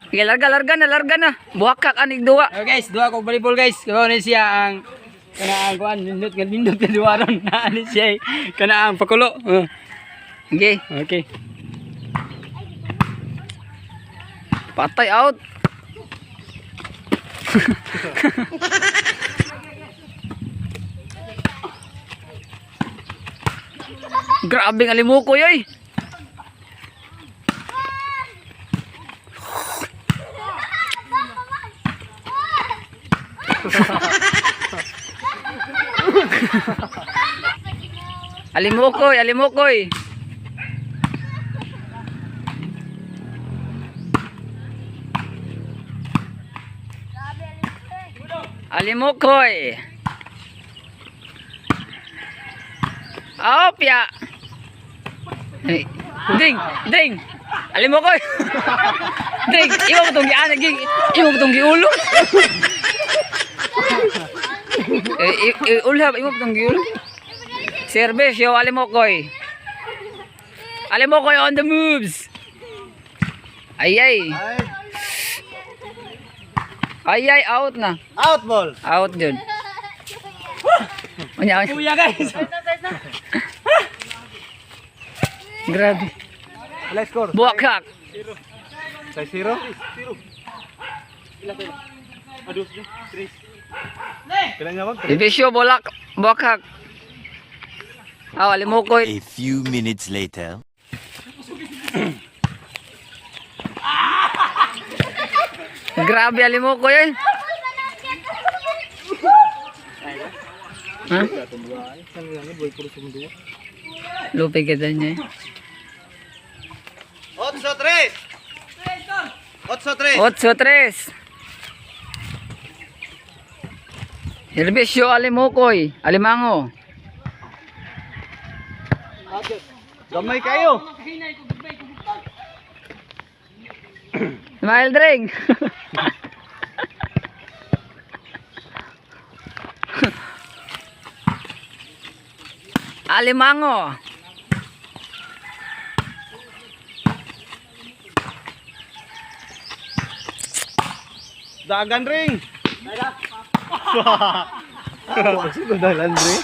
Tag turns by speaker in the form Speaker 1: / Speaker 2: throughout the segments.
Speaker 1: Sige, larga, larga na, larga na. Buhakak anig duwa.
Speaker 2: Okay guys, duha ko volleyball, guys. Karon ni siya ang kana ang kuan, nindot nga nindot nga duha ron. Naa ni siya eh. Kana ang pakulo.
Speaker 1: Sige,
Speaker 2: Okay.
Speaker 1: Patay, out. Grabe ang alimukoy ay. Alimukoy, alimukoy. Alimukoy. Opya. Ay, ding, ding. Alimukoy. Ding, imo mo tong giana, ging. Imo mo tong giulo. Eh, ulhab, imo mo tong giulo. Servisyo, Alimukoy. Alimukoy on the moves. Ay ay.
Speaker 3: Ay.
Speaker 1: Ay ay, out na.
Speaker 3: Out ball.
Speaker 1: Out yun. Unya, unya.
Speaker 2: Kuya, guys.
Speaker 1: Grabe.
Speaker 3: Wala score.
Speaker 1: Buwakhak.
Speaker 3: 6-0. Kailan niya mag?
Speaker 1: Divisyo, bulak. Buwakhak. Aw, alimukoy.
Speaker 4: A few minutes later.
Speaker 1: Grabe, alimukoy eh. Ha? Lupi kita niya eh.
Speaker 3: 8-3. 8-3.
Speaker 1: 8-3. Herbisyo, alimukoy. Alimango.
Speaker 3: Gamay kayo.
Speaker 1: Smile drink. Alimango.
Speaker 3: Dagan ring. Siguro dalan ring.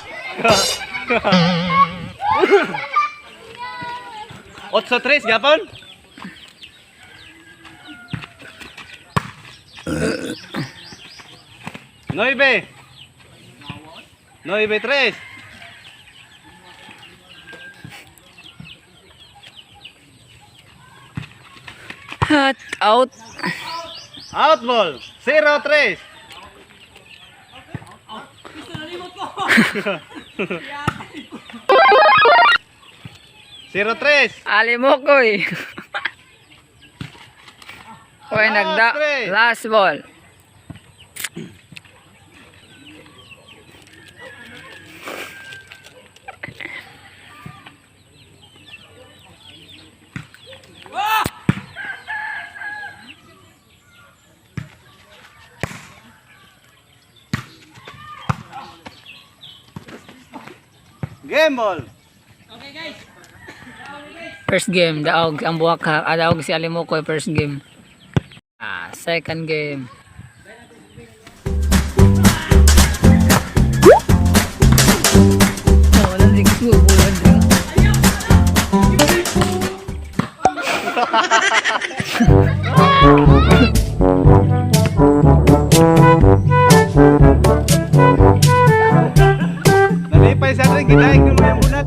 Speaker 3: 8-3 gapon. Nueve. 9-3.
Speaker 1: Hot out.
Speaker 3: Out ball. 0-3. 0-3.
Speaker 1: Alimukoy. Oy, nagda.
Speaker 3: Last three.
Speaker 1: Last ball.
Speaker 3: Game ball.
Speaker 1: First game, daog ang buwak ha. Ah, daog si Alimukoy first game. Ah, second game. Oh, walang ring. Walang ring.
Speaker 3: Nalipay sa ring gidaig ng mga bunat.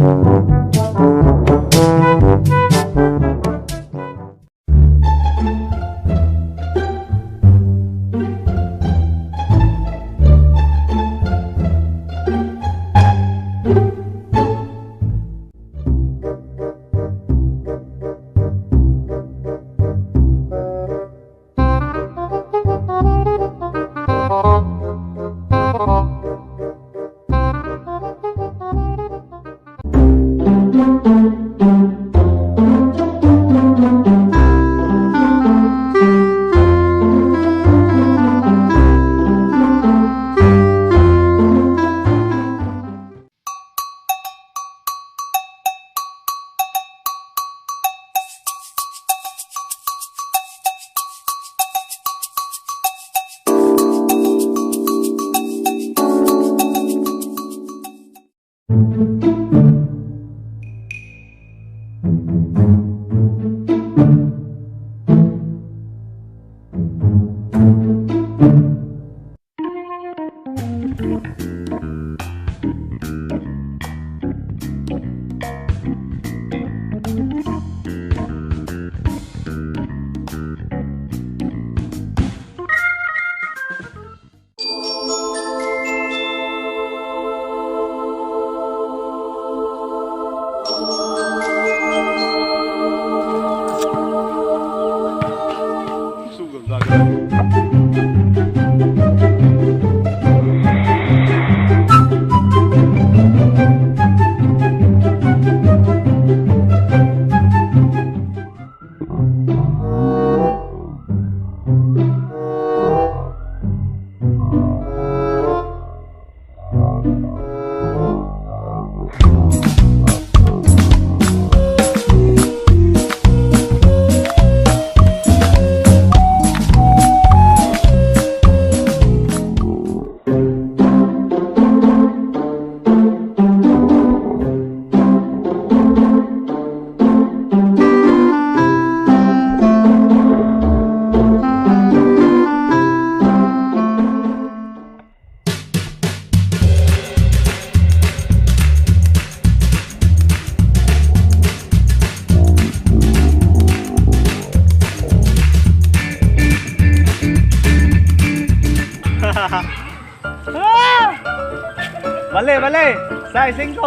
Speaker 3: Bale, bale. 6-5.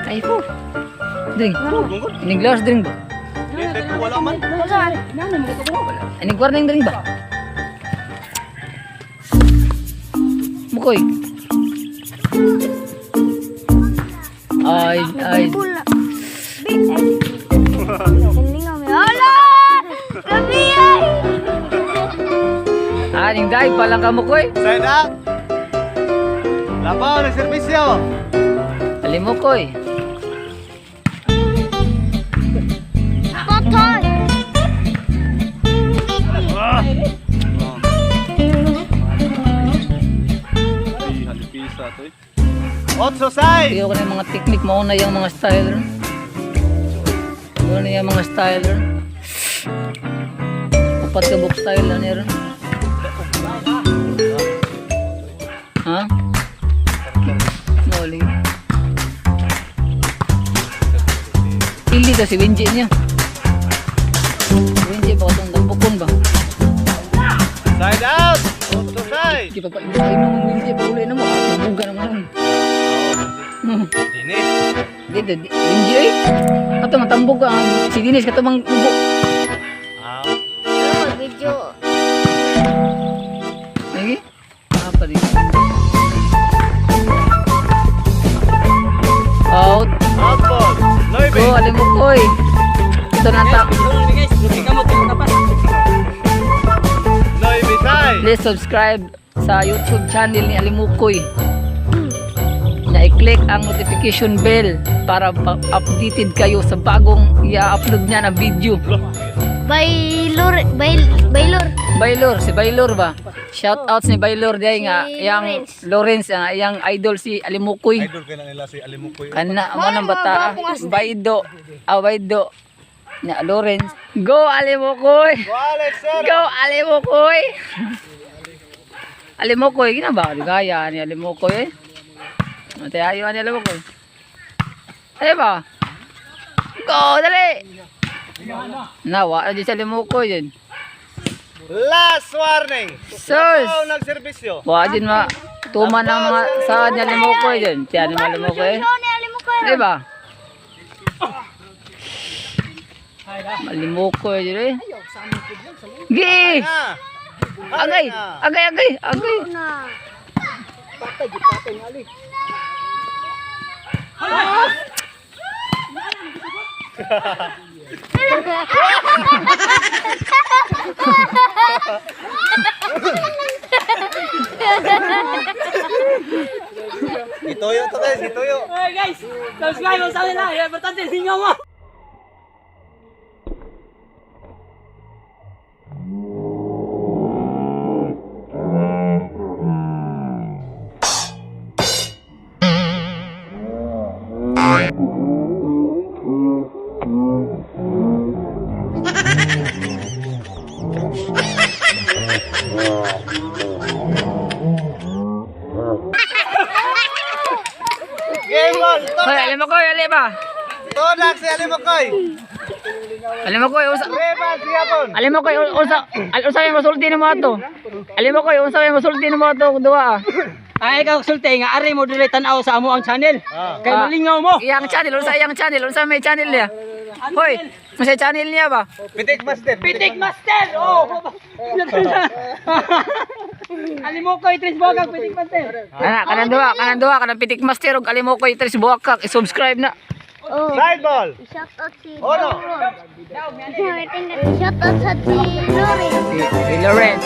Speaker 1: Ay po. Dring. Ining glass dring ba?
Speaker 3: Dito wala man.
Speaker 1: Ining warning dring ba? Mukoy. Ay, ay.
Speaker 5: Bula. Hala! Gabi ay!
Speaker 1: Ah, ning dai pa lang ka mukoy.
Speaker 3: Side out. Labaw ng serbisyo.
Speaker 1: Alimukoy.
Speaker 5: Patay!
Speaker 3: 8-6.
Speaker 1: Iyo ko na yung mga technique mo na yung mga style ron. Mo na yung mga style ron. Upat ka book style na niya ron. Ha? Mali. Pili to si Winji niya. Winji ba itong dambukon ba?
Speaker 3: Side out. 8-6.
Speaker 1: Di pa pa inom ang Winji pa uli na mo. Buga naman.
Speaker 3: Dinis.
Speaker 1: Dito, Winji eh. Kato matambog ka. Si Dinis, kato mang ubo.
Speaker 3: Out.
Speaker 5: Pero video.
Speaker 1: Lagi? Apa di? Out.
Speaker 3: Out ball. 9.
Speaker 1: Go, alimukoy. Ito na ang tak.
Speaker 2: Guys, kamot kapas.
Speaker 3: 9-6.
Speaker 1: Please subscribe sa YouTube channel ni Alimukoy. Na i-click ang notification bell para updated kayo sa bagong i-upload niya na video.
Speaker 5: Baylor, Baylor.
Speaker 1: Baylor, si Baylor ba? Shout out ni Baylor diay nga
Speaker 5: Si
Speaker 1: yang
Speaker 5: Lawrence.
Speaker 1: Lawrence ang iyang idol si Alimukoy.
Speaker 3: Idol ka na nila si Alimukoy.
Speaker 1: Kana mo nang bata. Baydo. Ah, Baydo. Na Lawrence. Go Alimukoy.
Speaker 3: Go Alex, sir.
Speaker 1: Go Alimukoy. Alimukoy gina ba? Gaya ni Alimukoy eh. Mate ayo ni Alimukoy. Ay ba? Go dali. Nawa na di sa Alimukoy din.
Speaker 3: Last warning.
Speaker 1: Sus.
Speaker 3: Labaw ng serbisyo.
Speaker 1: Wa din ma tuman ang mga sa ni Alimukoy din. Tiyan ni Alimukoy.
Speaker 5: Ano ni Alimukoy?
Speaker 1: Di ba? Malimukoy dyan eh. Gi!
Speaker 3: Na.
Speaker 1: Agay! Agay, agay, agay!
Speaker 5: Na.
Speaker 3: Ituyo to guys, ituyo.
Speaker 2: Hey guys, subscribe mo sa amin na. Importante singaw mo.
Speaker 3: Game ball.
Speaker 1: Hoy, Alimukoy, ali ba?
Speaker 3: Todak si Alimukoy.
Speaker 1: Alimukoy, unsa
Speaker 3: Rebound si Gabon.
Speaker 1: Alimukoy, unsa unsa may masulti nimo ato? Alimukoy, unsa may masulti nimo ato duwa? Ah?
Speaker 2: Ay ikaw sulti nga ari mo dili tan-aw sa amo ang channel.
Speaker 3: Ah.
Speaker 2: Kay malingaw mo.
Speaker 1: Iyang channel, unsa iyang channel, unsa may channel niya? Hoy, masay channel niya ba?
Speaker 3: Pitik Master.
Speaker 2: Pitik Master! Oh! Alimukoy, Tris Bogag, Pitik Master.
Speaker 1: Ana, kanang duha, kanang Pitik Master ug Alimukoy Tres Buwakak, i-subscribe na.
Speaker 5: Oh.
Speaker 3: Side ball.
Speaker 5: Shout out si
Speaker 3: Ono.
Speaker 5: Shout out sa si Lore.
Speaker 1: Si Loren.